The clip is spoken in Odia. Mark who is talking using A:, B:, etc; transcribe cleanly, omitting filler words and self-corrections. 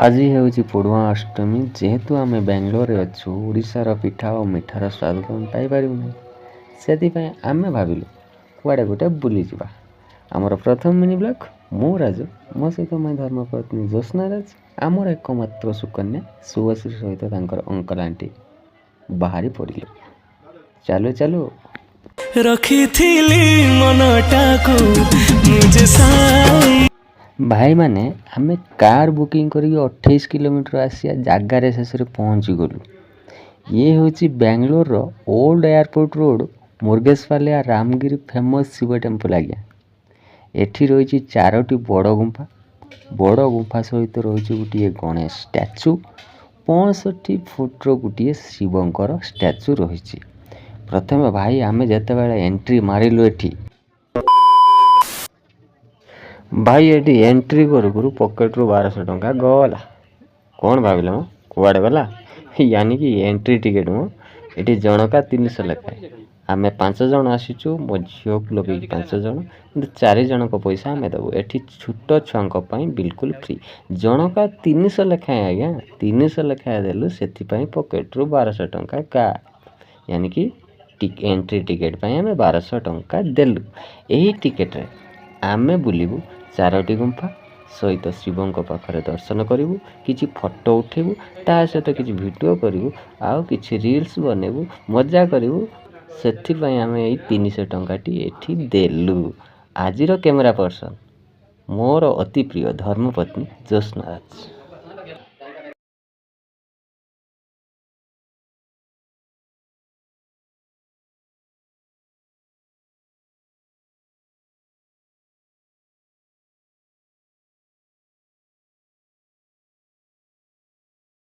A: ଆଜି ହେଉଛି ପୋଢ଼ୁଆଁ ଅଷ୍ଟମୀ। ଯେହେତୁ ଆମେ ବାଙ୍ଗାଲୋରରେ ଅଛୁ, ଓଡ଼ିଶାର ପିଠା ଓ ମିଠାର ସ୍ୱାଦ ତ ଆମେ ପାଇପାରିବୁ ନାହିଁ। ସେଥିପାଇଁ ଆମେ ଭାବିଲୁ କୁଆଡ଼େ ଗୋଟେ ବୁଲିଯିବା। ଆମର ପ୍ରଥମ ମିନି ବ୍ଲଗ୍। ମୁଁ ରାଜୁ, ମୋ ସହିତ ମୋ ଧର୍ମପତ୍ନୀ ଜ୍ୟୋତ୍ସ୍ନା ରାଜ, ଆମର ଏକମାତ୍ର ସୁକନ୍ୟା ଶୁଭଶ୍ରୀ ସହିତ ତାଙ୍କର ଅଙ୍କଲ ଆଣ୍ଟି ବାହାରି ପଡ଼ିଲୁ। ଚାଲୁ ଚାଲୁ
B: ରଖିଥିଲି ମନଟାକୁ ମୁଁ ଯେ ସାଇ।
A: ଭାଇମାନେ, ଆମେ କାର୍ ବୁକିଂ କରିକି 28 କିଲୋମିଟର ଆସିବା ଜାଗାରେ ଶେଷରେ ପହଞ୍ଚିଗଲୁ। ଇଏ ହେଉଛି ବାଙ୍ଗାଲୋରର old airport road, Murgeshpalya Ramagiri famous Shiva temple. ଆଜ୍ଞା, ଏଠି ରହିଛି ଚାରୋଟି ବଡ଼ ଗୁମ୍ଫା। ବଡ଼ ଗୁମ୍ଫା ସହିତ ରହିଛି ଗୋଟିଏ ଗଣେଶ ଷ୍ଟାଚୁ, 65 ଫୁଟର ଗୋଟିଏ ଶିବଙ୍କର ଷ୍ଟାଚୁ ରହିଛି। ପ୍ରଥମେ ଭାଇ, ଆମେ ଯେତେବେଳେ ଏଣ୍ଟ୍ରି ମାରିଲୁ ଏଠି, ଭାଇ, ଏଠି ଏଣ୍ଟ୍ରି କରୁ କରୁ ପକେଟରୁ 1200 ଟଙ୍କା ଗଲା। କ'ଣ ଭାବିଲ ମ, କୁଆଡ଼େ ଗଲା? ୟାନି କି ଏଣ୍ଟ୍ରି ଟିକେଟ୍ ମ। ଏଠି ଜଣକା 300 ଲେଖାଏଁ। ଆମେ ପାଞ୍ଚ ଜଣ ଆସିଛୁ, ମୋ ଝିଅକୁ ଲଗେଇକି ପାଞ୍ଚ ଜଣ, କିନ୍ତୁ ଚାରି ଜଣଙ୍କ ପଇସା ଆମେ ଦେବୁ। ଏଠି ଛୋଟ ଛୁଆଙ୍କ ପାଇଁ ବିଲକୁଲ ଫ୍ରି। ଜଣକା 300 ଲେଖାଏଁ ଆଜ୍ଞା, 300 ଲେଖାଏଁ ଦେଲୁ। ସେଥିପାଇଁ ପକେଟରୁ 1200 ଟଙ୍କା କା ୟାନି କି ଏଣ୍ଟ୍ରି ଟିକେଟ୍ ପାଇଁ ଆମେ 1200 ଟଙ୍କା ଦେଲୁ। ଏହି ଟିକେଟ୍ରେ ଆମେ ବୁଲିବୁ ଚାରୋଟି ଗୁମ୍ଫା ସହିତ ଶିବଙ୍କ ପାଖରେ ଦର୍ଶନ କରିବୁ, କିଛି ଫଟୋ ଉଠେଇବୁ, ତା ସହିତ କିଛି ଭିଡ଼ିଓ କରିବୁ ଆଉ କିଛି ରିଲ୍ସ ବନେଇବୁ, ମଜା କରିବୁ। ସେଥିପାଇଁ ଆମେ ଏଇ 300 ଟଙ୍କାଟି ଏଠି ଦେଲୁ। ଆଜିର କ୍ୟାମେରା ପର୍ସନ୍ ମୋର ଅତି ପ୍ରିୟ ଧର୍ମପତ୍ନୀ ଜ୍ୟୋତ୍ସ୍ନା ରାଜ।